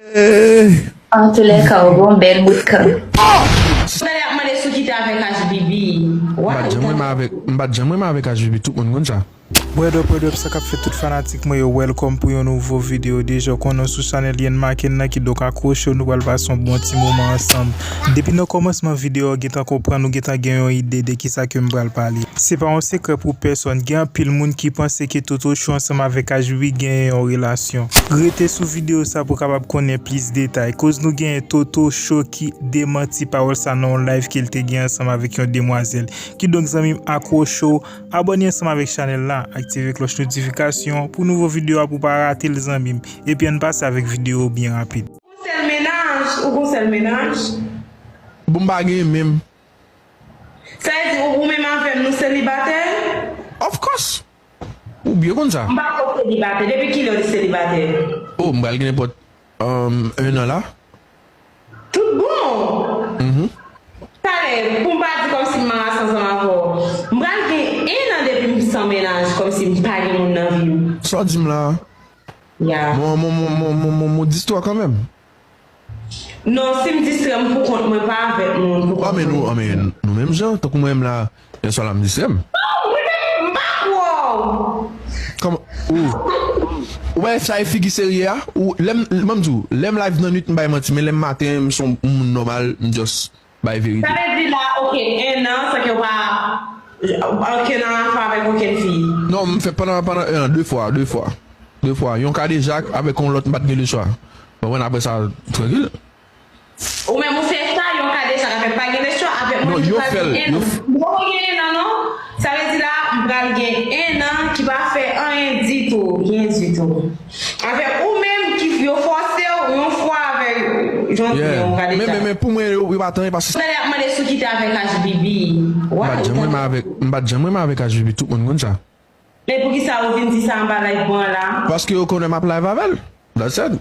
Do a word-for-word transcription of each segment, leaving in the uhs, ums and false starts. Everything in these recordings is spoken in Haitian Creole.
Eh. Antoulèka, ou gon bèl bout kan. Talè ap mande sou ki te avèk H B B. M pa t janm renmen avèk, m pa t janm renmen avèk H B B, tout moun konn sa. What up, what up, sa k ap fèt tout fanatik mwen yo, welcome pou yon nouvo videyo. Deja w konnen w sou chanèl Ian Maken nan, kidonk akwoche w, nou pral pase yon bon ti moman ansanm. Depi nan kòmansman videyo a, w gentan konprann, ou gentan gen yon ide de kisa ke m pral pale. Se pa yon sekrè pou pèsòn, gen anpil moun ki panse ke Toto Show ansanm avèk H B B genyen yon relasyon. Rete sou videyo sa pou w kapab konnen plis detay. Koz nou genyen Toto Show ki demanti pawòl sa nan yon live ke l te gen ansanm avèk yon demwazèl. Kidonk zanmi m, akwoche w, abòne ansanm avèk chanèl la, aktive klòch notifikasyon pou nouvo videyo a pou w pa rate l zanmi m. Epi ann pase avèk videyo byen rapid. Ou gon sèl mennaj, ou gon sèl mennaj. Bon, m pa gen menm. Sa vle di ou, ou menm avè m nou selibatè? Of course. Ou byen konn sa. M pa ko selibatè. Depi kilè w te selibatè? Oh, m pral gen nenpòt um, un an la. Tout bon. Mhm. Talè, pou m pa di kòmsi m marase ansanm avè w. M pral gen en an depi m san mennaj, kòmsi m pa gen moun nan vi m. Sa w di m la? Ya. Mon, mon, mon, mon, mon, mon, mon distwa kanmenm. Non, si m distrè m pou kont mwen, pa avèk moun pou Ah, kont men nou, mwen. Ah, men nou menm jan, tankou mwen menm la, yè swa la m distrè m. Oh, mwen menm, m pa kwè w. Kòman? Ou, ou wè sa e figi serye a? Ou, lè m, ban m di w, lè m live nan nwit, m bay manti, men lè m maten, m se yon moun nòmal, m just bay verite. Sa vle di la, ok, en an, san ke w pa okenn afè avèk okenn fi. Non, m fè pandan, pandan en an, de fwa, de fwa. De fwa. Yon kadejak avèk yon lòt, m pa t gen lechwa. Konprann, apre sa, trankil. Ou menm ou fè sa, yon kadejak avèk pa gen lechwa, avèk mwen Non, ki yo pral fè l, gen en yo an. M poko gen en an, non. Sa vle di la, m pral gen en an ki pa fè anyen ditou, byen ditou. Avèk ou menm ki yo fòse w yon fwa avèk jan w di Yeah. yon kadejak. Men, men, men pou mwen, yo, yo pa tan, paske Talè ap mande sou ki te avèk H B B. M pa t janm renmen avèk, m pa t janm renmen avèk H B B, tout moun konn sa. Men poukisa ou vin di sa anba live mwen la? Paske yo konnen m ap live avè l. That's it.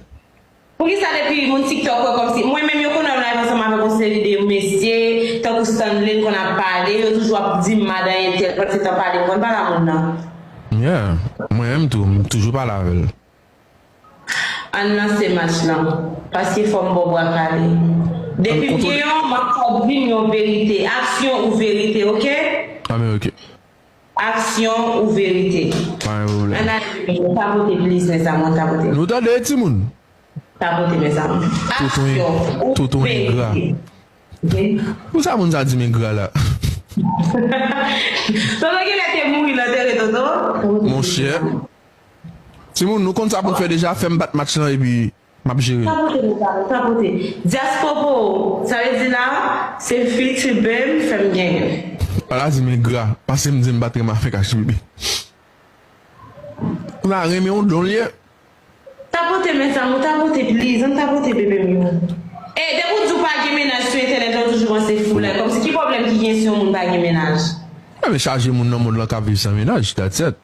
Poukisa depi moun TikTok wè kòmsi mwen menm yo konnen m live ansanm avèk yon seri de mesye tankou Stanley konn ap pale, yo toujou ap di m madan entèl, pran se tan pale, m konn pale a moun nan. Yeah. Mwen menm tou, m toujou pale avè l. Ann lanse match lan. Paske fò m ba w bwa kale. Depi m gen yon, m ap fè w di m yon verite. Aksyon ou verite, ok? Ah, men ok. Aksyon ou verite? Pa gen pwoblèm. Ann ale, tapote please, mezanmi, tapote. Nou tande, timoun? Tapote, mezanmi. Tonton, Aksyon ou tonton engra. Verite? Ok? Pou sa moun sa di m engra la? Tonton genlè te mouri nan teren, Tonton. Monchè. Timoun, nou konn sa pou n fè deja, fè m bat match lan epi m ap jere. Tapote, mezanmi, tapote. Dyaspopo, sa vle di la, se feature Bem fè m genyen. Ala di m engra, pase m di m pa t renmen avèk H B B. Ou la renmen yon don l ye. Tapote, mezanmi, tapote, please, ann tapote, bebe m yo. E depi w di w pa gen mennaj sou entènèt la, ou toujou panse fou la. Kòmsi ki pwoblèm ki gen si yon moun pa gen mennaj? Mwen chaje moun nan mond lan k ap viv san mennaj, that's it.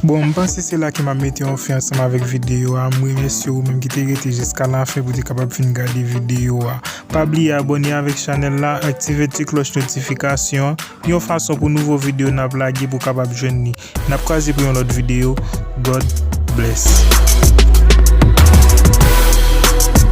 Bon, m panse se la ke m ap mete yon fen ansanm avèk videyo a. M remèsye ou menm ki te rete jiska lafen pou te kapab fin gade videyo a. Pa bliye abòne avèk chanèl la, aktive ti klòch notifikasyon an, yon fason pou nouvo videyo n ap lage pou w kapab jwenn li. N ap kwaze pou yon lòt videyo. God bless.